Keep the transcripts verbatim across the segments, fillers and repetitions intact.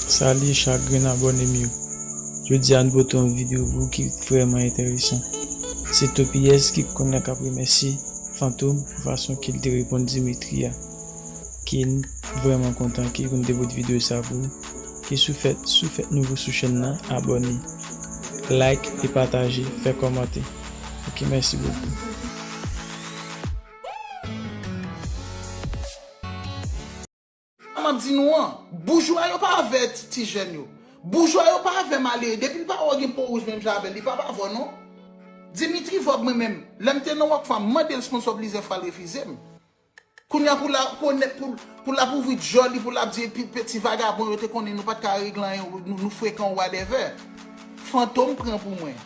Salye chak grenn abòne m yo. Jodi a nou pote yon videyo pou ou ki vrèman enteresan. Se Toppy X ki kounye a k ap remèsye Fantom pou fason ke l te reponn Dimitri a. Ke n vrèman kontan ke nou te pote videyo sa pou ou. Ke si w fèt, si w fèt nouvo sou chèn nan, abòne, like e pataje, fè kòmantè. Ok, mèsi bokou. Sa m ap di nou an, boujwa yo pa avè ti, ti jèn yo. Boujwa yo pa avè malere. Depi l pa wè w gen po wouj menm jan avè l, li pa pa vò non. Dimitri vòb mwen menm. Lè m te nan Rockfam, m mande l sponsò plizyè fwa, l refize m. Kounye a pou l ap, pou l ap ouvri djòl li, pou l ap di epi peti vagabon yo te konnen nou pa t ka regle anyen, nou, nou frekan whatever. Fantom pran pou mwen.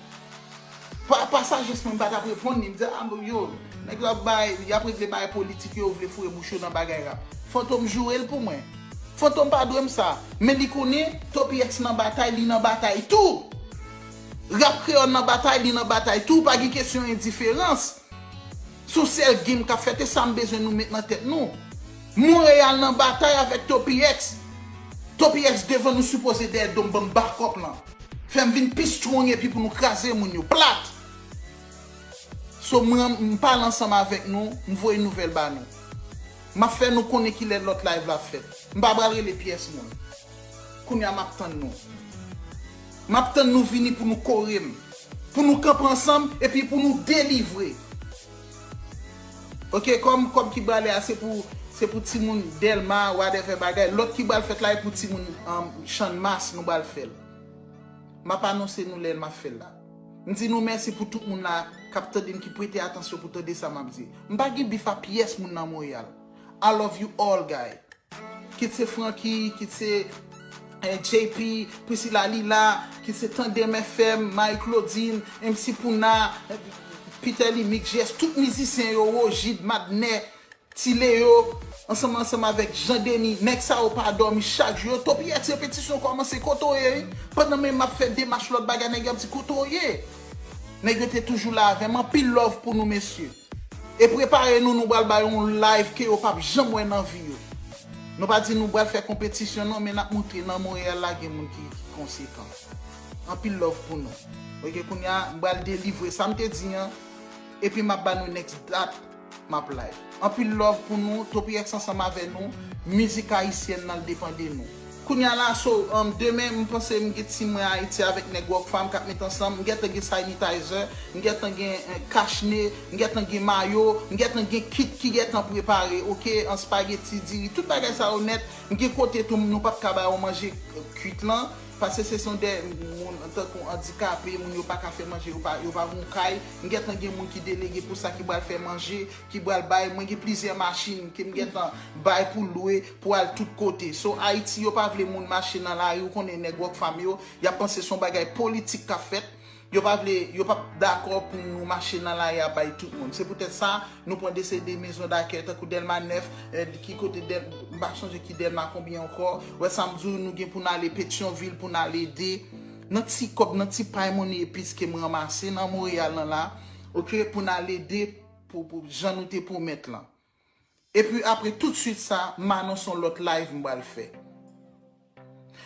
Pa, pa sajès mwen m pa t ap reponn li, m di a yo, nèg yo ap bay, y ap regle bagay politik yo, yo vle foure bouch yo nan bagay rap. Fantom joure l pou mwen. Fantom pa dwe m sa, men li konnen Toppy X nan batay, li nan batay tou. Rap kreyòl nan batay, li nan batay tou, pa gen kesyon endiferans. Se yon sèl game k ap fèt, e sa m bezwen nou met nan tèt nou. Monreyal nan batay avèk Toppy X. Toppy X devan nou sipoze dèyè do m ban m bakòp lan. Fè m vin pi strong epi pou nou kraze moun yo plat. So mwen, m pale ansanm avèk nou, m voye nouvèl ba nou. M ap fè nou konnen kilè lòt live la ap fèt. M pa pral rele pyès moun. Kounye a m ap tann nou. M ap tann nou vini pou nou kore m. Pou nou kanpe ansanm epi pou nou delivre. Ok, kòm, kòm ki pral la, se pou, se pou timoun Dèlma, whatever bagay. Lòt ki pral fèt la, e pou timoun um, Channmas, nou pral fè l. M ap anonse nou lè m ap fè l la. M di nou mèsi pou tout moun la k ap tande m, ki prete atansyon pou tande sa m ap di. M pa gen bif a pyès moun nan Monreyal. I love you all, guy. Kit se Francky, kit se eh, J P, Priscilla Lila, kit se Tandem F M, Marie Claudine, M C Pouna, eh, Peter Limik, G S, tout mizisyen yo, Wojid, Madnè, Ti Leo, ansanm ansanm avèk Jean Denis, nèg sa yo pa dòmi chak jou, yo Toppy X repetisyon kòmanse kote w ye, wi. Pandan menm m ap fè demach lòt bagay, nèg yo ap di kote w ye. Nèg yo te toujou la avè m, anpil love pou nou mesye. E prepare nou, nou pral ba yo yon live ke yo p ap janm wè nan vi yo. Nou pa di nou pral fè konpetisyon non, men n ap montre nan Monreyal la gen moun ki, ki konsekan. Anpil love pou nou. Ok, kounye a, m pral delivre sa m te di an, epi m ap ba nou next dat m ap live. Anpil love pou nou, Toppy X ansanm avè nou, mizik ayisyèn nan l depann de nou. Kounye a la, so, um, demen, m panse m gen team mwen Ayiti avèk nèg Rockfam k ap met ansanm. M gentan gen sanitizer, m gentan gen eh, kachne, m gentan gen mayo, m gentan gen kit ki gentan prepare, ok, an spaghetti, diri, tout bagay sa yo nèt. M gen kote tou, nou p ap ka ba yo manje eh, kwit lan, paske se son de moun tankou andikape, moun yo pa ka fè manje, yo pa, yo pa gon kay. M gentan gen moun ki delege pou sa, ki pral fè manje, ki pral bay. Mwen gen plizyè machin ke m gentan bay pou lwe, pou al tout kote. So, Ayiti, yo pa vle moun mache nan lari, ou konnen nèg Rockfam yo, y ap panse se yon bagay politik k ap fèt. Yo pa vle, yo p ap dakò pou nou mache nan lari a bay tout moun. Se poutèt sa, nou pran de se de mezon dakèy, tankou Dèlma nèf, eh, ki kote Dèl, m pa sonje ki Dèlma konbyen ankò. Wè sa m di w, nou gen pou n ale Petyonvil, pou n al ede. Nan ti kòb, nan ti pay money epis ke m ranmase nan Monreyal lan la, ok, pou n al ede pou, pou jan nou te pwomèt lan. Epi apre tout swit sa, m anonse yon lòt live m pral fè.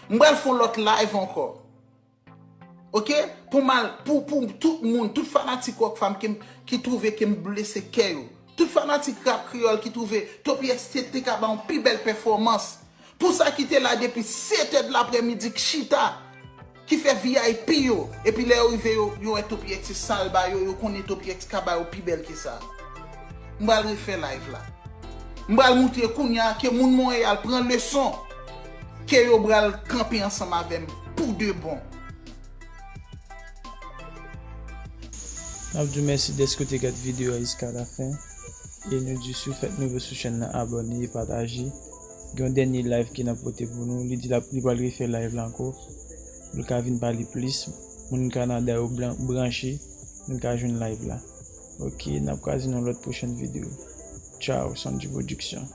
M pral fè yon lòt live ankò. Ok? Pou m al, pou, pou tout moun, tout fanatik Rockfam ki, ki twouve ke m blese kè yo. Tout fanatik rap kreyòl ki twouve Toppy X te, te ka ba yon pi bèl pèfòmans. Pou sa ki te la depi sèt è de laprèmidi k chita, ki fè V I P yo, epi lè yo rive yo, yo wè Toppy X se sa l ba yo, yo konnen Toppy X ka ba yo pi bèl ke sa. M pral refè live la. M pral moutre kounye a ke moun Monreyal pran leson, ke yo pral kanpe ansanm avè m pou de bon. N ap di w mèsi dèske w te gade videyo a jiska la fen. E nou di si w fèt nouvo sou chèn nan, abòne e pataje. Gen yon dènye live ke n ap pote pou nou. Li di l ap, li pral refè live la ankò. Pou l ka vin pale plis. Moun Kanada yo blan, branche. Moun ka jwenn live la. Ok, n ap kwaze nan lòt pwochèn videyo. Tchao, Sandy Production.